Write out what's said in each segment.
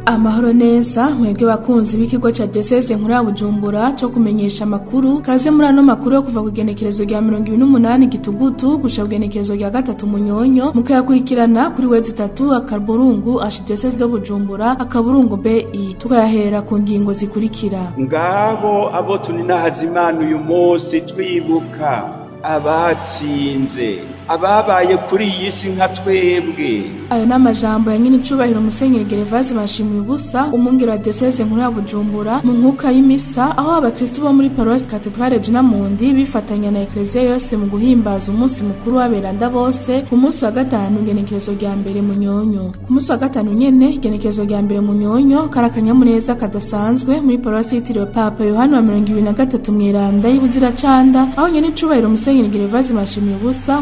Amahoro neza mwebwe bakunzi b'ikigo ca Diocese nkuru ya Bujumbura cyo kumenyesha amakuru kaze muri ano makuru yo kuva ku genekerezo rya 28 Gitugutu gushika ku genekerezo rya 3 Munyonyo, mukayakurikirana kuri wezi 3 akaburungu Archidiocese de Bujumbura akaburungu BI. Tukayahera ku ngingo zikurikira. Ngabo abo tuninahaza Imana uyu munsi twibuka abatsinze ababaye kuri iyi si nka twebwe. Ayo n'amajambo ya nyine icubahiro Musenyeri Gervase Bashimiye ubusa, umwungere wa Diocese nkuru ya Bujumbura, mu nkuka y'imisa aho abakristo bo muri Paroisse Cathédrale Regina Mundi bifatanya na Ecclesia yose mu guhimbaza umunsi mukuru w'aberanda bose ku munsi wa gatanu igenekerezo rya mbere Munyonyo. Ku munsi wa gatanu nyene igenekerezo rya mbere Munyonyo karakanyamuneza kadasanzwe muri Paroisse yitiriwe Papa Yohani wa 23 Mweranda y'Ibuziracanda, aho nyene icubahiro Musenyeri Gervase Bashimiye ubusa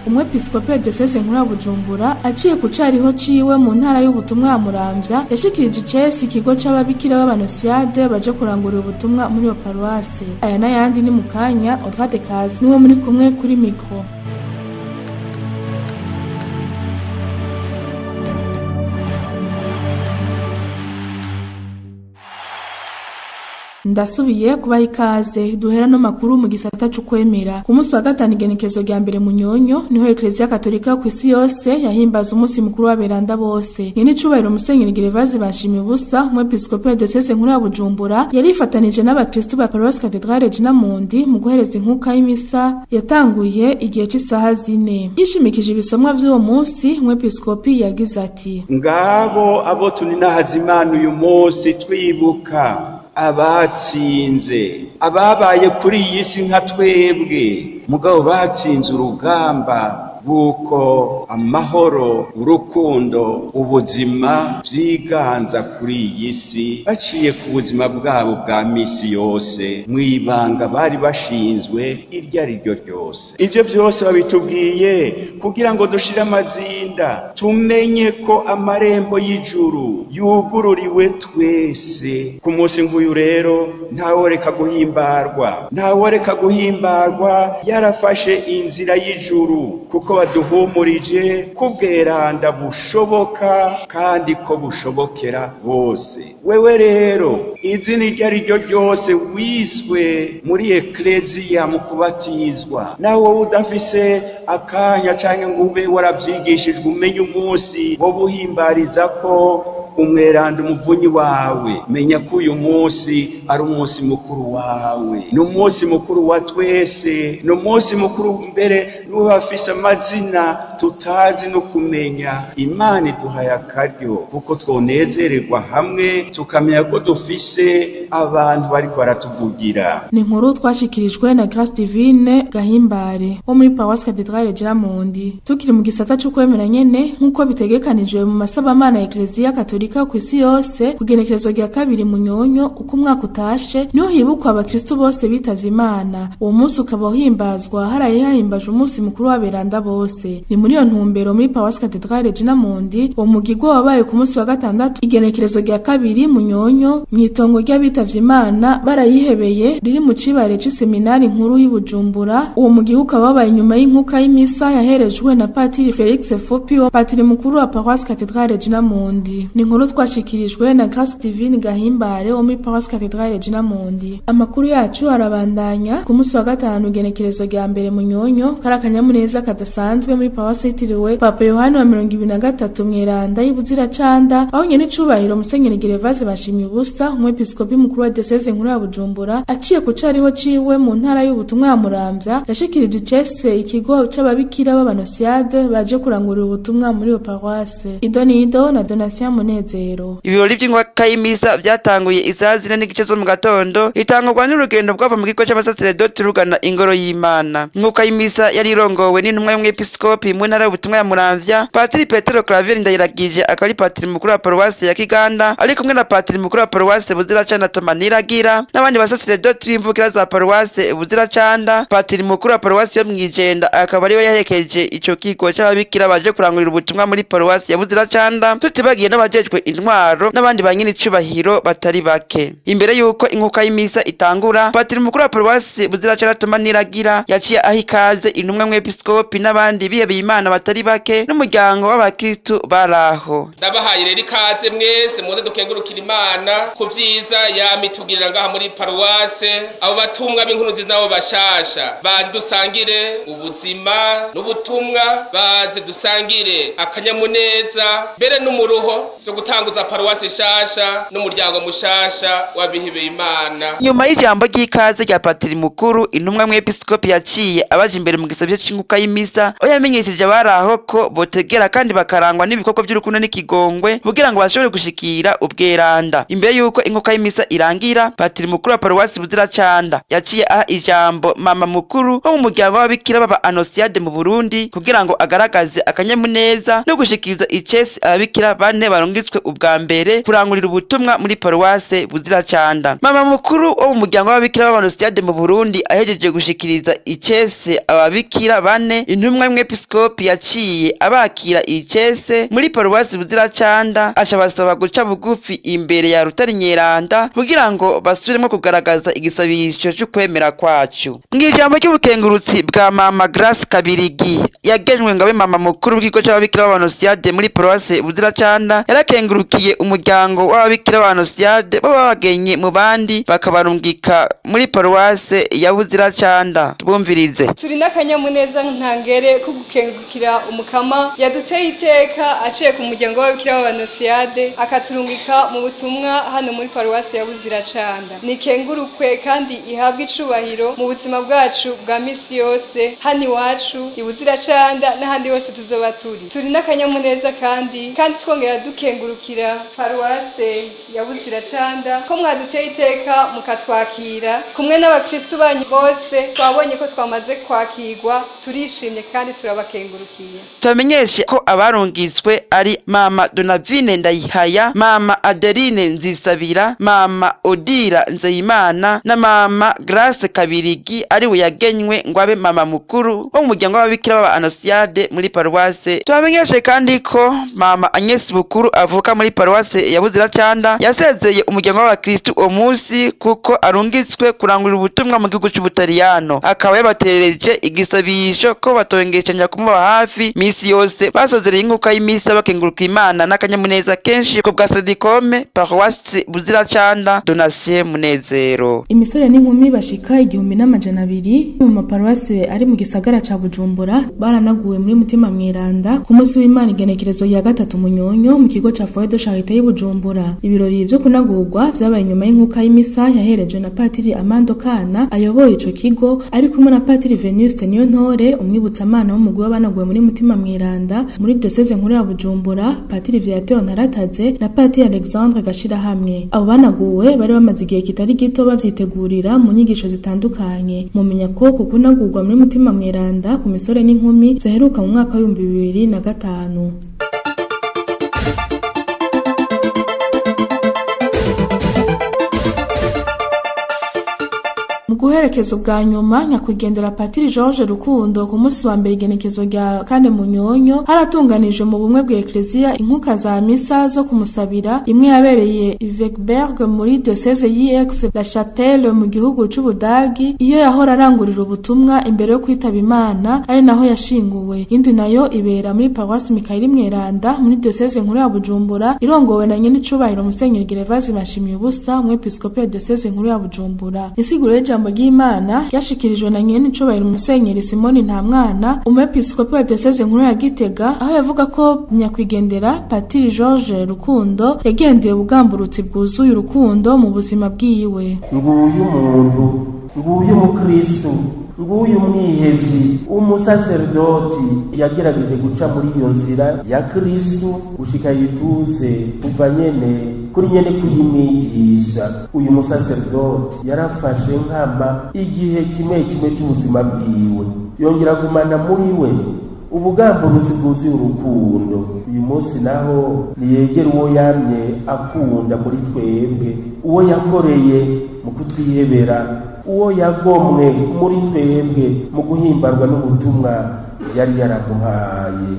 umwepiskopi wa Diocese nkuru ya Bujumbura aciye ku cariho ciwe mu ntara y'ubutumwa ya Muramvya yashikirije icesi ikigo c'ababikira b'abanosiade baje kurangurira ubutumwa muri iyo paruwasi. Aya n'ayandi ni mu kanya. Audrey Dekaze niwe muri kumwe kuri mikro. Ndasubiye kubaha ikaze. Duhera no makuru mu gisata c'ukwemera. Ku munsi wa gatanu igenekerezo rya mbere Munyonyo niho Ecclesia Katolika ku isi yose yahimbaza umunsi mukuru w'aberanda bose. Nyene icubahiro Musenyeri Gervase Bashimiye ubusa, umwepiskopi wa Diocese nkuru ya Bujumbura, yarifatanije n'abakristo ba Paroisse Cathédrale Regina Mundi mu guhereza inkuka y'imisa yatanguye igihe c'isaha 4. Yishimikije ibisomwa vy'uwo munsi, umwepiskopi yagize ati: Ngabo abo tuninahaza Imana uyu munsi twibuka abatsinze ababaye kuri iyi si nka twebwe, mugabo batsinze urugamba bw'uko amahoro, urukundo, ubuzima vyiganza kuri iyi si baciye ku buzima bwabo bwa misi yose mw'ibanga bari bashinzwe iryo ari ryo ryose. Ivyo vyose babitubwiye kugira ngo dushire amazinda, tumenye ko amarembo y'ijuru yugururiwe twese. Ku munsi nk'uyu rero ntaworeka guhimbarwa, ntaworeka guhimbarwa yarafashe inzira y'ijuru, kuko baduhumurije kubweranda bushoboka kandi ko bushobokera bose. Wewe rero izina iryo ari ryo ryose wiswe muri Ecclesia mu kubatizwa, nawe udafise akanya canke ngo ube waravyigishijwe umenye umunsi wo buhimbariza ko umweranda umuvunyi wawe, menya ko uyu munsi ari umunsi mukuru wawe, ni umunsi mukuru wa twese, ni umunsi mukuru mbere n'ubafise amazina tutazi no kumenya. Imana iduhaye akaryo kuko twonezererwa hamwe tukamenya ko dufise abantu bariko baratuvugira. Ni inkuru twashikirijwe na Grace Divine Gahimbare wo muri Paroisse Cathédrale Regina Mundi. Tukiri mu gisata c'ukwemera nyene, nk'uko bitegekanijwe mu masabamana ya Ecclesia Katolika ku isi yose, kugenekerezo rya 2 Munyonyo uko umwaka utashe niho hibukwa abakristo bose bitavye Imana. Uwo munsi ukaba uhimbazwa haraye hahimbaje umunsi mukuru w'aberanda bose. Ni muri iyo ntumbero muri Paroisse Cathédrale Regina Mundi uwo mugigwa wabaye ku munsi wa gatandatu igenekerezo rya 2 Munyonyo mw'itongo ry'abitavye Imana barayihebeye riri mu cibare c'iseminari nkuru y'i Bujumbura. Uwo mugigwa ukaba wabaye nyuma y'inkuka y'imisa yaherejwe na Patiri Felix Fopi, patiri mukuru wa Paroisse Cathédrale Regina Mundi. Ni inkuru twashikirijwe na Grace Divine Gahimbare wo muri Paroisse Cathédrale Regina Mundi. Amakuru yacu arabandanya ku munsi wa gatanu igenekerezo rya mbere Munyonyo karakanyamuneza kadasanzwe muri Paroisse yitiriwe Papa Yohani wa 23 Mweranda y'Ibuziracanda, aho nyene icubahiro Musenyeri Gervase Bashimiye ubusa, umwepiskopi mukuru wa Diocese nkuru ya Bujumbura, aciye ku cariho ciwe mu ntara y'ubutumwa ya Muramvya yashikirije icese ikigo c'ababikira b'abanosiade baje kurangurira ubutumwa muri iyo paroisse. Idonido na Donatien Munezero. Ibirori by'inkwaka y'imisa byatanguye isaha 4:15 zo mu gatondo, itangurwa n'urugendo rwava mu kigo c'abasaseredoti rugana ingoro y'Imana. Inkuka y'imisa yari irongowe n'intumwa y'umwepiskopi mu ntara y'ubutumwa ya Muramvya, Patiri Petero Claver Ndayiragije, akaba ari patiri mukuru wa paruwasi ya Kiganda, ari kumwe na patiri mukuru wa paruwasi Buziracanda Tomaniragira n'abandi basaseredoti b'imvukira za paruwasi Buziracanda. Patiri mukuru wa paruwasi yo Mwijenda akaba ariwe yaherekeje ico kigo c'ababikira baje kurangurira ubutumwa muri paruwasi ya Buziracanda, tutibagiye n'abajejwe abajejwe intwaro n'abandi banyene icubahiro batari bake. Imbere yuko inkuka y'imisa itangura, patiri mukuru wa paruwasi Buziracanda Toma Niragira yaciye aha ikaze intumwa mw'episkopi n'abandi bihebeye Imana batari bake n'umuryango w'abakristu baraho. Ndabahaye rero ikaze mwese muze dukengurukira Imana ku vyiza yamitugirira ngaha muri paruwase. Abo batumwa b'inkuru nziza nabo bashasha baze dusangire ubuzima n'ubutumwa, baze dusangire akanyamuneza mbere n'umuruho vyo gutanguza paruwase shasha n'umuryango mushasha w'abihebeye Imana. Nyuma y'ijambo ry'ikaze rya patiri mukuru, intumwa mw'episkopi yaciye abaje imbere mu gisabisho c'inkuka y'imisa, aho yamenyesheje abari aho ko botegera kandi bakarangwa n'ibikorwa vy'urukundo n'ikigongwe kugira ngo bashobore gushikira ubweranda. Imbere yuko inkuka y'imisa irangira, patiri mukuru wa paruwasi Buziracanda yaciye aha ijambo mama mukuru wo mu muryango w'ababikira baba Anosiade mu Burundi kugira ngo agaragaze akanyamuneza no gushikiriza icesi ababikira bane barungitswe ubwa mbere kurangurira ubutumwa muri paruwase Buziracanda. Mama mukuru wo mu muryango w'ababikira baba Anosiade mu Burundi ahejeje gushikiriza icese ababikira bane, intumwa y'umwepiskopi yaciye abakira icese muri paruwasi Buziracanda aca basaba guca bugufi imbere ya Rutare Nyeranda kugira ngo basubiremo kugaragaza igisabisho c'ukwemera kwacu. Mw'ijambo ry'ubukengurutsi bwa mama Grace Kabirigi yagenywe ngo abe mama mukuru w'ikigo c'ababikira b'Abanosiade muri paruwasi Buziracanda, yarakengurukiye umuryango w'ababikira b'Abanosiade baba bagenye mu bandi bakabarungika muri paruwase ya Buziracanda. Tubumvirize. Turi n'akanyamuneza ntangere ko gukengurukira umukama yaduteye iteka aciye ku muryango w'ababikira b'Abanosiade akaturungika mu butumwa hano muri paruwasi ya Buziracanda. Nikengurukwe kandi ihabwe icubahiro mu buzima bwacu bwa misi yose hano iwacu i Buziracanda n'ahandi hose tuzoba turi. Turi n'akanyamuneza kandi twongera dukengurukira paruwase ya Buziracanda ko mwaduteye iteka mukatwakira kumwe n'abakristu banyu bose. Twabonye ko twamaze kwakirwa, turishimye kandi turabakengurukiye. Tubamenyeshe ko abarungitswe ari mama Donavine Ndayihaya, mama Adeline Nzisabira, mama Odira Nzeyimana na mama Grace Kabirigi ari we yagenywe ngo abe mama mukuru wo mu muryango w'ababikira b'aba Anosiade muri paruwase. Tubamenyeshe kandi ko mama Agnes Bukuru avuka muri paruwase ya Buziracanda yasezeye umuryango w'abakristu uwo munsi kuko arungitswe kurangurira ubutumwa mu gihugu c'Ubutaliyano, akaba yabaterereje igisabisho ko batongeshanya kumuba hafi misi yose. Basozereye inkuka y'imisa bakenguruka Imana n'akanyamuneza kenshi ko bwa Sadikome paruwasi Buziracanda. Donatien Munezero. Imisore n'inkumi bashika 1200 mu maparuwase ari mu gisagara ca Bujumbura baranaguwe muri Mutima Mweranda ku munsi w'Imana igenekerezo ya 3 Munyonyo mu kigo ca Foyer de Charité y'i Bujumbura. Ibirori vyo kunagurwa vyabaye nyuma y'inkuka y'imisa yaherejwe na Patiri Amando Kana ayoboye ico kigo ari kumwe na Patiri Venuste Niyontore umwibutsamana w'umugwi w'abanaguwe muri Mutima Mweranda muri diocese nkuru ya Bujumbura, Patiri Viateur Ntarataze na Patiri Alexandre Gashirahamwe. Abo banaguwe bari bamaze igihe kitari gito bavyitegurira mu nyigisho zitandukanye. Mumenya ko kukunagurwa muri Mutima Mweranda ku misore n'inkumi vyaheruka mu mwaka wa 2005. Mu guherekeza ubwa nyuma nyakwigendera Patiri George Rukundo ku munsi wa mbere igenekezo rya 4 Munyonyo haratunganijwe mu bumwe bwa Ecclesia inkuka za misa zo kumusabira, imwe yabereye Wegberg muri diocese y'Aix la Chapelle mu gihugu c'Ubudagi iyo yahora arangurira ubutumwa imbere yo kwitaba Imana ari naho yashinguwe. Indi nayo ibera muri paroisse Mikayeli Mweranda muri diocese nkuru ya Bujumbura irongowe na nyene icubahiro Musenyeri Gervase Bashimiyubusa umwepiskopi wa diocese nkuru ya Bujumbura. Insiguro y'ijambo ry'Imana ryashikirijwe na nyene icubahiro Musenyeri Simoni Ntamwana umwepiskopi wa diocese nkuru ya Gitega, aho yavuga ko nyakwigendera Patiri George Rukundo yagendeye ubugamburutsi bwuzuye urukundo mu buzima bwiwe. Nguyu umuntu, nguyu umukristo, nguyu umwihevyi, umusaserdoti yagerageje guca muri iyo nzira ya Kristo gushika yituze kuva nyene kuri nyene kuyimwigisha. Uyu musaserdoti yarafashe nkama igihe kimwe kimwe cy'ubuzima bwiwe, yongera gumana muri we ubugamburuzi bwuzuye urukundo. Uyu munsi naho niyegera uwo yamye akunda muri twebwe, uwo yakoreye mu kutwihebera, uwo yagomwe muri twebwe mu guhimbarwa n'ubutumwa yari yaramuhaye.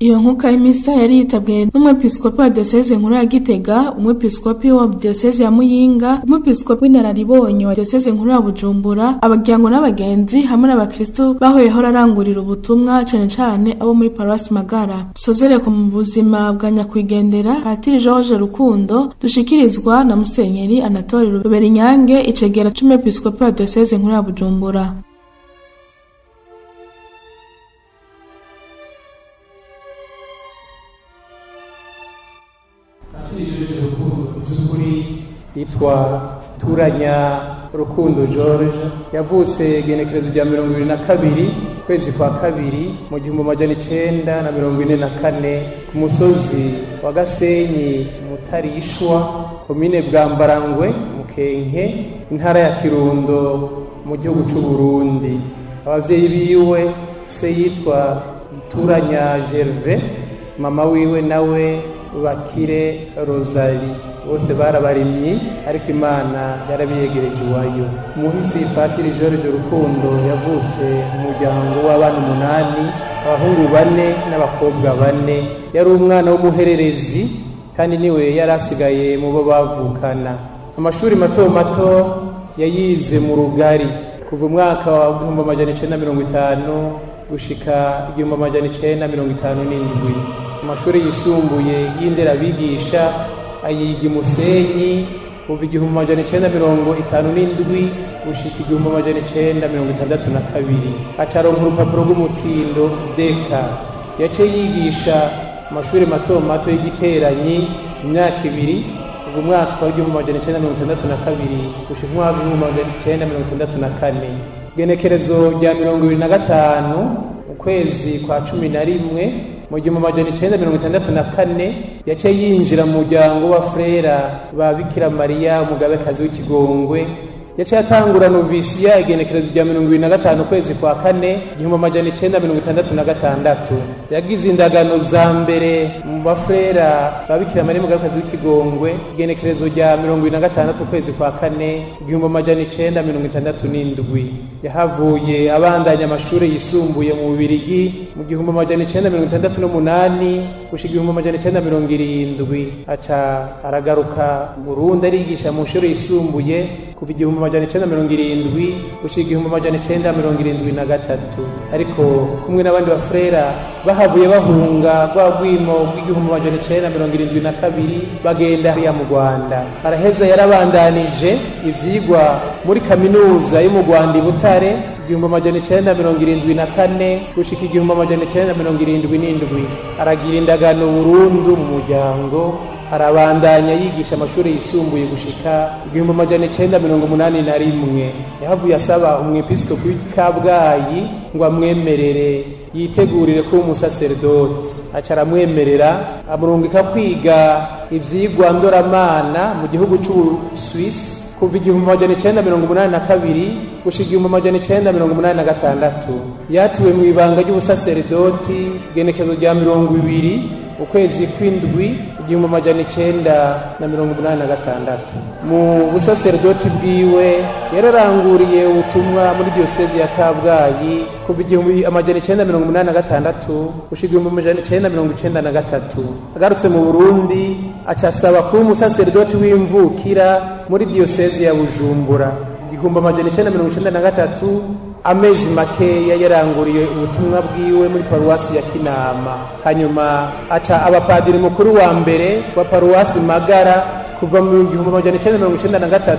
Iyo nkuka y'imisa yari yitabwe n'umwepiskopi wa diocese nkuru ya Gitega, umwepiskopi wa diocese ya Muyinga, umwepiskopi w'inararibonye wa diocese nkuru ya Bujumbura, abagyango n'abagenzi hamwe n'abakristo baho yahora arangurira ubutumwa cane cane abo muri paroisse Magara. Dusozere ku buzima bwa nyakwigendera Patiri George Rukundo dushikirizwa na Musenyeri Anatole Ruberinyange, icegera c'umwepiskopi wa diocese nkuru ya Bujumbura. Yitwa Turanya Rukundo George, yavutse igenekerezo rya 22 kwezi kwa kabiri mu 1944 ku musozi wa Gasenyi Mutarishwa, komine Bwambarangwe, Mukenke, intara ya Kirundo mu gihugu c'u Burundi. Abavyeyi biwe, se yitwa Turanya Gervais, mama wiwe nawe Bakire Rosalie, bose barabarimyi ariko Imana yarabiyegereje iwayo. Umuhisi Patiri George Rukundo yavutse mu muryango w'abana 8, abahungu 4 n'abakobwa 4. Yari umwana w'umuhererezi kandi niwe yari asigaye mu bo bavukana. Amashuri mato mato yayize mu Rugari kuva umwaka wa 1950 gushika 1957. Amashuri yisumbuye y'inderabigisha ayiga i Musenyi kuva 1957 gushika 1962. Acaronka urupapuro rw'umutsindo D4. Yaciye yigisha amashuri mato mato y'igiteranyi imyaka 2 kuva umwaka wa 1962 gushika umwaka wa 1964. Igenekerezo rya 25 ukwezi kwa 11 mu 1964 yaciye yinjira mu muryango wa Frera ba Bikira Mariya umugabekazi w'Ikigongwe. Yaciye atangura novisiya igenekerezo rya 25 kwezi kwa 4 1966. Yagize indagano za mbere mu bafrera ba Bikira Mariya umugabekazi w'Ikigongwe igenekerezo rya 26 kwezi kwa 4 1967. Yahavuye abandanya amashuri yisumbuye mu Bubirigi mu 1968 gushika 1970. Aca aragaruka mu Burundi arigisha mu shuri yisumbuye kuva 1970 gushika 1973. Ariko kumwe n'abandi bafrera bahavuye bahunga rwa rwimo rw'igihumbi bagenda hariya mu Rwanda. Araheza yarabandanije ivyigwa muri kaminuza yo mu Rwanda i Butare 1974 gushika 1977. Aragira indagano burundu mu muryango, arabandanya yigisha amashuri yisumbuye gushika 1981. Yahavuye asaba umwepiskopi w'i Kabgayi ngo amwemerere yitegurire kuba umusaseredoti. Aca aramwemerera, amurungika kwiga ivyigwa ndoramana mu gihugu c'Ubusuwisi kuva 1982 gushika 1986. Yatiwe mu ibanga ry'ubusaseredoti igenekezo rya 20 ukwezi kw'indwi 1986. Mu busaseredoti bwiwe yararanguriye ubutumwa muri diocese ya Kabgayi kuva 1986 gushika 1993. Agarutse mu Burundi aca asaba kuba umusaseredoti w'imvukira muri diocese ya Bujumbura. 1993 amezi makeya yaranguriye ubutumwa bwiwe muri paruwasi ya Kinama. Hanyuma aca abapadiri mukuru wa mbere wa paruwasi Magara kuva mu 1993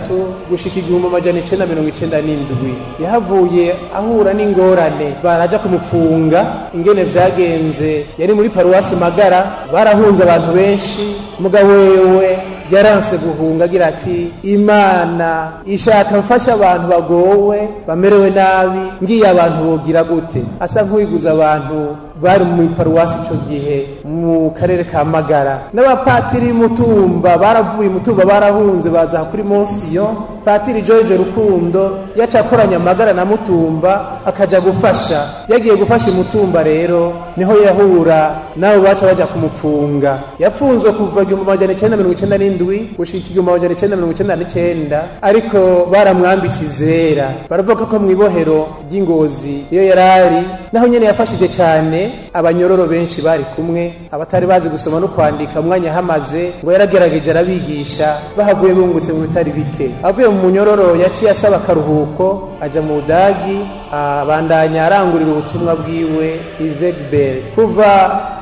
gushika 1997. Yahavuye ahura n'ingorane, baraja kumupfunga. Ingene vyagenze, yari muri paruwasi Magara, barahunze abantu benshi, mugabo wewe yaranse guhunga agira ati Imana ishaka mfasha abantu bagowe bamerewe nabi, ngiye abantu bogira gute? Asa nk'uwiguza abantu bari mu paruwasi ico gihe mu karere ka Magara. N'abapatiri Mutumba baravuye Mutumba barahunze baza kuri Monsiyo. Patiri George Rukundo yaca akoranya Magara na Mutumba akaja gufasha. Yagiye gufasha Mutumba rero niho yahura nabo baca baja kumupfunga. Yapfunzwe kuva 1997 gushika 1999, ariko baramwambitse izera. Baravuga ko mw'ibohero ry'Ingozi iyo yarari Naho nyene yafashije cyane abanyororo benshi bari kumwe, abatari bazi gusoma no kwandika. Umwanya hamaze ngo yaragerageje arabigisha, bahavuye bungutse mu bitari bike. Avuye mu munyororo yaciye asaba akaruhuko, aja mu Budagi, abandanya arangurira ubutumwa bwiwe i Wegberg kuva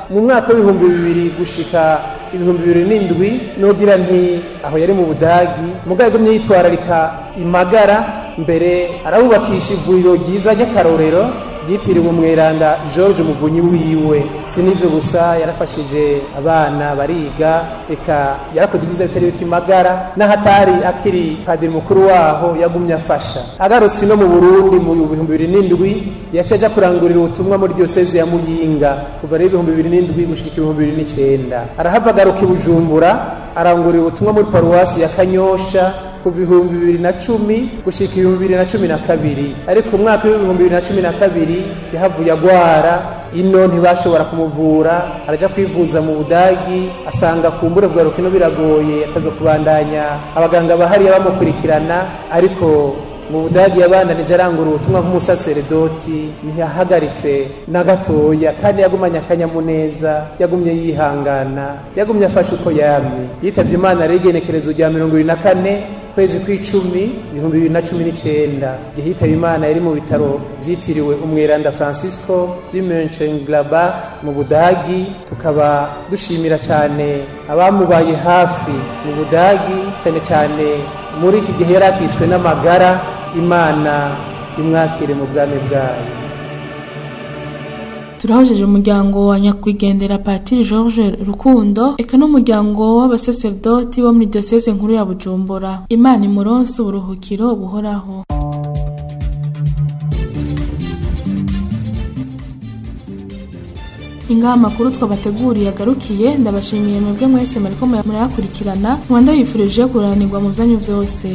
mu mwaka w'2000 gushika 2007. Nogira nti aho yari mu Budagi, mugabo yagumye yitwararika imagara, mbere arabubakisha ivuriro ryiza ry'akarorero ryitiriwe umweranda George Muvunyi wiwe. Si n'ivyo gusa, yarafashije abana bariga, eka yarakoze ibyiza bitari bike imagara. N'ahatari akiri padiri mukuru waho yagumye afasha. Agarutse no mu Burundi mu 2007, yaciye aja kurangurira ubutumwa muri diyoseze ya Muyinga kuva rero 2007 gushika 2009. Arahava agaruka i Bujumbura, arangurira ubutumwa muri paruwasi ya Kanyosha kuva 2010 gushika 2012. Ariko umwaka w'2012 yahavuye agwara ino, ntibashobora kumuvura, araja kwivuza mu Budagi, asanga kumbure kugaruka ino biragoye, atazo kubandanya abaganga bahariya bamukurikirana. Ariko mu Budagi yabandanije arangura ubutumwa nk'umusaseredoti, ntiyahagaritse na gatoya, kandi yagumanye akanyamuneza, yagumye yihangana, yagumye afashe uko yamye. Yitavye Imana rero igenekerezo rya 24 kwezi kw'icumi 2019. Igihe yitaba Imana yari mu bitaro vyitiriwe umweranda Francisco vy'i Mönchengladbach mu Budagi. Tukaba dushimira cyane abamubaye hafi mu Budagi, cyane cyane muri iki gihe yari akitswe n'amagara. Imana imwakire mu bwami bwayo. Turahojeje umuryango wa nyakwigendera Patiri George Rukundo, eka n'umuryango w'abasaserdoti bo muri diocese nkuru ya Bujumbura. Imana imuronse uburuhukiro buhoraho. Ingaha amakuru twabateguriye agarukiye. Ndabashimiye mwebwe mwese muriko murayakurikirana, nkaba ndabifurije kuranirwa mu vyanyu vyose.